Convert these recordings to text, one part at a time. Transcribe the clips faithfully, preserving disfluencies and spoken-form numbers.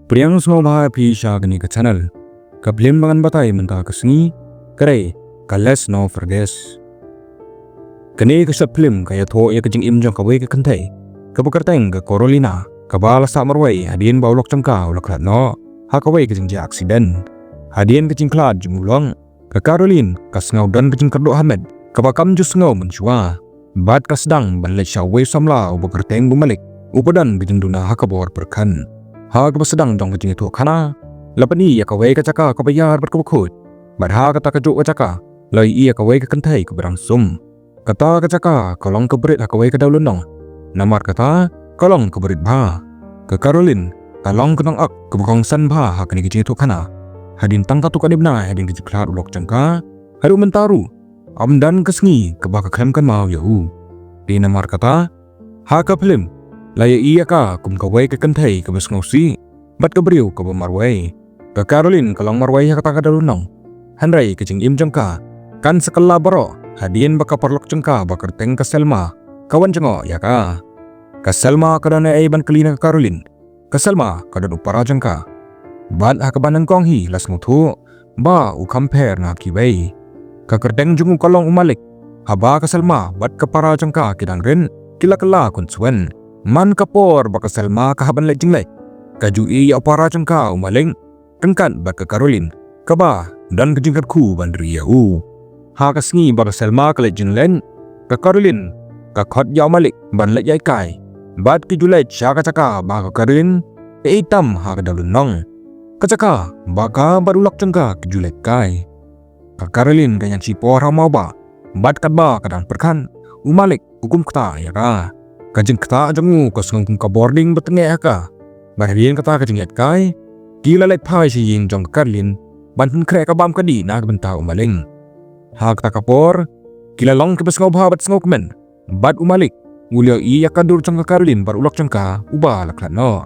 Pdiang sngewbha ïa phi sha kane ka channel. Ka film ba ngan batai mynta ka sngi ka dei ka Let's Not Forget. Kane ka short film ka ïathuh ïa ka jingim jong kawei ka kynthei kaba kyrteng ka Carolina, kaba la sah marwei hadien ba u lok jong ka u la khlad noh ha kawei ka jingjia accident. Hadien ka jingkhlad jong u lok, ka Carolyn ka sngew don ka jingkyrduh hamet kaba kam ju sngew mynshuwa. Bad ka sdang ban leit sha uwei u samla uba kyrteng u Malik, uba don ka jingduna ha ka bor pyrkhat. Ha kaba sdang jong ka jingïathuhkhana, la pyni ïa kawei ka jaka kaba ïar bad kaba khuid. Bad ha kata kajuh ka jaka la ïohi ïa kawei ka kynthei kaba dang sum. Kata ka jaka ka long ka brit ha kawei ka dewlynnong. Namar kata ka long ka brit bha. Ka Carolyn ka long ka nongak kaba kongsan bha ha kane ka jingïathuhkhana. Hadien tang katto katne bnai hadien ka jingkhlad u lok jong ka, haduh mynta ruh ym don ka sngi kaba ka khlem kynmaw ïa u. Te namar kata, ha ka film la ïohi ïa ka kum kawei ka kynthei kaba sngewsih bad ka briew kaba marwei. Ka Carolyn ka long marwei ha kata ka dewlynnong, hynrei ka jingim jong ka kan sa kylla baroh hadien ba ka paralok jong ka ba kyrteng ka Selma ka wan jngoh ïa ka. Ka Selma ka don ei ei ban kylli na ka Carolyn. Ka Selma ka don u para jong ka. Bad ha kaba nyngkong hi la sngewthuh ba u kham pher na kiwei. Ka kyrteng jong u ka long u Malik. Haba ka Selma bad ka para jong ka ki dang rit, ki la kylla khunswet. Man ka por ba ka Selma ka hap ban leit jingleit, ka ju ïohi ïa u para jong ka u Malik ryngkat bad ka Carolyn, kaba don ka jingkyrkhu ban ri ïa u. Ha ka sngi ba ka Selma ka leit jingleit, ka Carolyn ka khot ïa u Malik ban leit ïaid kai. Bad ki ju leit sha ka jaka ba ka Carolyn ka ïeit tam ha ka dewlynnong, ka jaka ba ka bad u lok jong ka ki ju leit kai. Ka Carolyn ka ïeng shipor ha mawbah, bad katba ka dang pyrkhat, u Malik u kum ktah ïa ka. Ka jingktah jong u ka sngew kum ka bording ba tyngeh ha ka. Bad hadien kata ka jingïaid kai, ki la leit phai sha ïing jong ka Carolyn ban pynkhreh ka bam ka dih na ka bynta u Malik. Ha kata ka por ki la long kiba sngewbha bad sngewkmen. Bad u Malik u la ïohi ïa ka dur jong ka Carolyn bad u lok jong ka uba la khlad noh.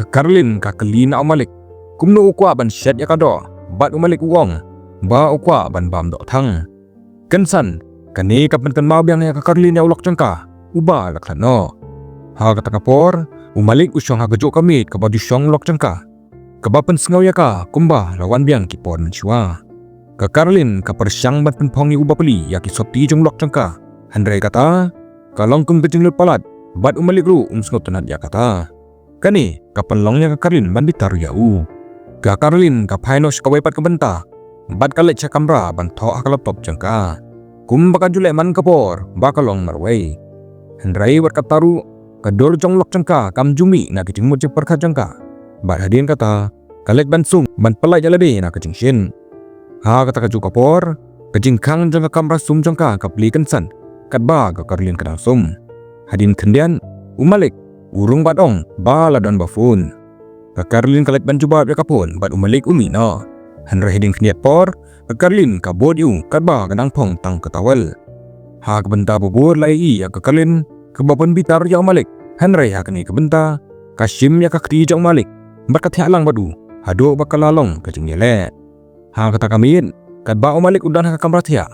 Ka Carolyn ka kylli na u Malik kumno u kwah ban shet ïa ka doh, bad u Malik u ong ba u kwah ban bam doh thang. Kynsan, kane ka pynkynmaw biang ïa ka Carolyn ïa u lok jong ka uba la khlad noh. Ha kata ka por u Malik u shong ha kajuh ka miet kaba ju shong u lok jong ka, kaba pynsngew ïa ka kumba la wan biang ki por mynshuwa. Ka Carolyn ka pyrshang ban pynphong ïa u bapli ïa ki sopti jong u lok jong ka, hynrei kata ka long kum ka jinglut palat, bad u Malik ruh um sngewtynnat ïa kata. Kane ka pynlong ïa ka Carolyn ban bitar ïa u. Ka Carolyn ka phai noh sha kawei pat ka bynta, bad ka leit sha kamra ban thoh ha ka laptop jong ka, kumba ka ju leh man ka por ba ka long marwei. Hynrei wat kata ruh, ka dur jong u lok jong ka kam ju mih na ka jingmut jingpyrkhat jong ka. Bad hadien kata ka leit ban sum ban pyllait ïa lade na ka jingshit. Ha kata kajuh ka por, ka jingkhang jong ka kamra sum jong ka ka plie kynsan katba ka Carolyn ka dang sum. Hadien khyndiat, u Malik u rung bad ong ba la don ba phone. Ka Carolyn ka leit ban jubab ïa ka phone bad u Malik u mih noh. Hynrei hadien khyndiat por, ka Carolyn ka bud ïa u katba ka dang phong tang ka towel. Ha ka bynta ba bud la ïohi ïa ka Carolyn kaba pynbitar ïa u Malik, hynrei ha kane ka bynta ka shim ïa ka kti jong u Malik bad ka thiah lang bad u haduh ba ka la long ka jingïaleh. Ha kata ka miet, katba u Malik u don ha ka kamra thiah,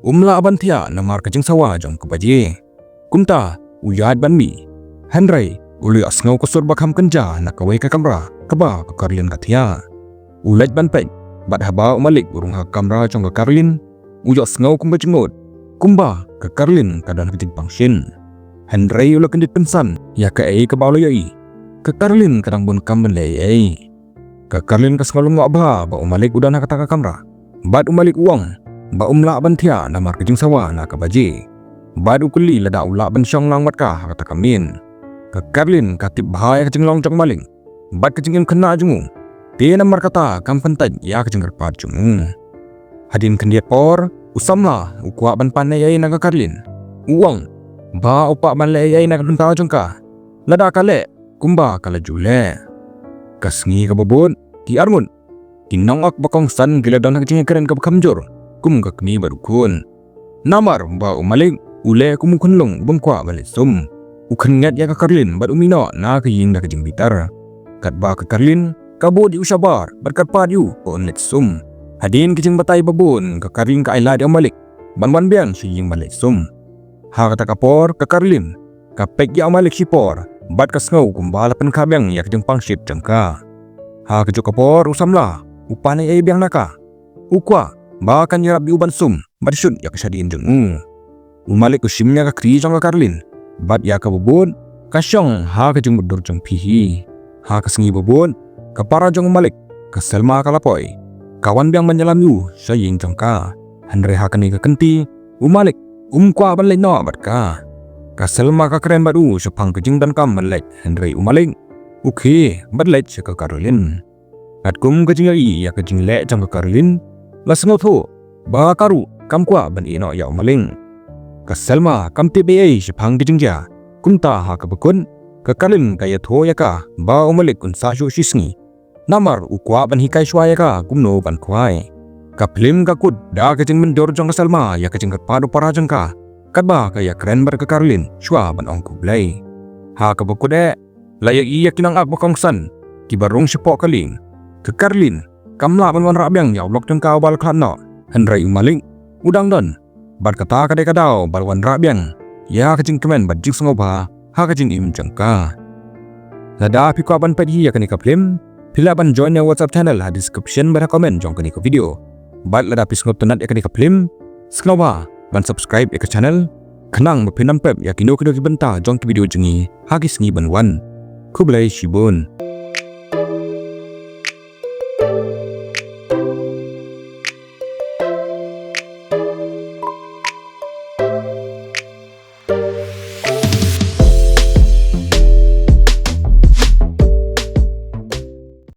um lah ban thiah namar ka jingsawa jong ka baje. Kumta u ïaid ban mih, hynrei u la ïohsngew ka sur ba kham kynja na kawei ka kamra kaba ka Carolyn ka thiah. U leit ban peit, bad haba u Malik u rung ha ka kamra jong ka Carolyn, u ïohsngew kum ka jingmut kumba ka Carolyn ka don ka jingpang shin. Hynrei u la kyndit pynsan ïa kaei kaba u la ïohi. Ka Carolyn ka dang bun kam ban leh ei ei. Ka Carolyn ka sngew lyngngoh bha ba u Malik u don ha kata ka kamra, bad u Malik u ong ba um lah ban thiah namar ka jingsawa na ka baje. Bad u kylli lada u lah ban shong lang bad ka ha kata ka miet. Ka Carolyn ka tip bha ïa ka jinglong jong u Malik bad ka jingim khynnah jong u, te namar kata kam pyntait ïa ka jingkyrpad jong u. Hadien khyndiat por, u samla u kwah ban pan ei ei na ka Carolyn. U ong ba u kwah ban leh ei ei na ka bynta jong ka, lada ka leh kumba ka la ju leh. Ka sngi kaba bud, ki arngut ki nongak ba kongsan ki la don ha ka jingïakren kaba kham jur kum ka kmie bad u khun. Namar ba u Malik u leh kum u khunlung u bym kwah ban leit sum, u khynñiat ïa ka Carolyn bad u mih noh na ka ïing da ka jingbitar. Katba ka Carolyn ka bud ïa u shabar bad kyrpad ïa u ba un leit sum. Hadien ka jingbatai ba bun, ka Carolyn ka ailad ïa u Malik ban wan biang sha ïing ban leit sum. Ha kata ka por ka Carolyn ka peit ïa u Malik shipor bad ka sngew kumba la pynkhap biang ïa ka jingpang shit jong ka. Ha kajuh ka por u samla u pan ei ei biang na ka. U kwah ba kan ïarap ïa u ban sum bad shut ïa ka shadien jong u. U Malik u shim ïa ka khri jong ka Karlin bad ïa kaba bud ka shong ha ka jingmutdur jong phi hi. Ha ka sngi ba bud ka para jong u Malik ka Selma ka la poi. Ka wan biang ban ïalam ïa u sha ïing jong ka. Hynrei ha kane ka kynti u Malik um kwah ban leit noh bad ka. Ka Selma ka kren bad u shaphang ka jingdonkam ban leit, hynrei u Malik u khie bad leit sha ka Karlin. Katkum ka jingïohi ïa ka jingleh jong ka Karlin, la sngewthuh ba ka ruh kam kwah ban ïeh noh ïa u Malik. Ka Selma kam tip ei ei shaphang ka jingjia, kumta ha kaba kut ka Karlin ka ïathuh ïa ka ba u Malik un sah shuh shi sngi. Namar u kwah ban hikai shuwa ïa ka kumno ban khwai. Ka phlim ka kut da ka jingmynjur jong ka Selma ïa ka jingkyrpad u para jong ka, katba ka ïakren bad ka Karlin shuwa ban ong khublei. Ha kaba kut eh, la ïohi ïa ki nongak ba kongsan kiba rung shapoh ka lieng. Ka Karlin kam lah ban wanrah biang ïa u lok jong ka uba la khlad noh, hynrei u Malik u dang don. Bad kata ka dei ka daw ba la wanrah biang ïa ka jingkmen bad jingsngewbha ha ka jingim jong ka. Lada phi kwah ban peit hi ïa kane ka phlim, phi lah ban join ïa WhatsApp channel ha description bad ha comment jong kane ka video. Bad lada phi sngewtynnat ïa kane ka phlim, sngewbha ban subscribe ïa ka channel, khnang ba phin ym pep ïa kino kino ki bynta jong ki video jong ngi ha ki sngi ban wan. Khublei shibun.